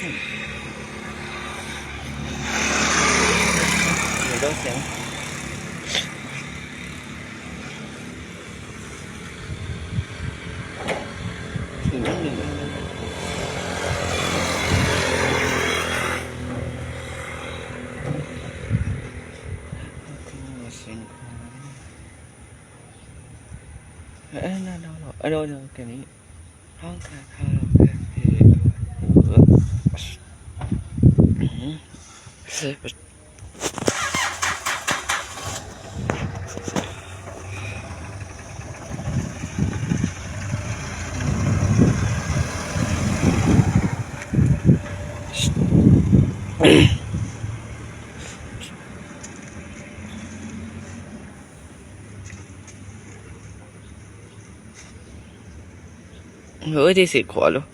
ດຽວເບິ່ງສຽງ. ເອີຍ ທີ່ສິດຂວາລູກ.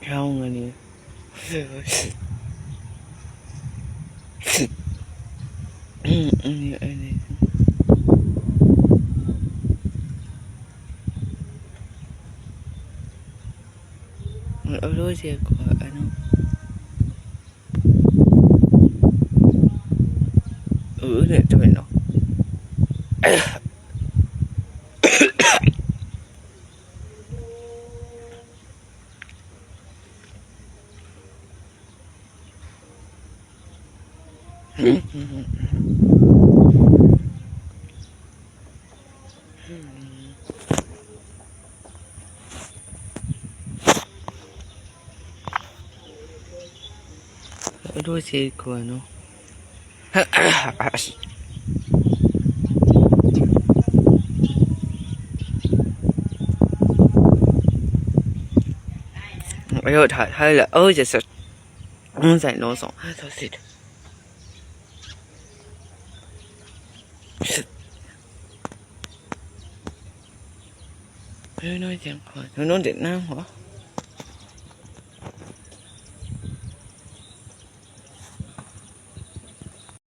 ເອົາເງິນນີ້ ອັນນີ້ ອັນນີ້ ເອົາໂລດເສຍກວ່າ ອັນນັ້ນ. ເອີ ເນາະ ຈະແມ່ນເນາະ. ໂດຍເສຍກວ່າເນາະ ເອີ ຖ້າ ຖ້າ ເອີ ຈະ ໃສ່ໂນສອງຫ້າສອງສິບ. ເອີ ໂນສຽງຂອງ ໂນເດັດນາງຫົວ.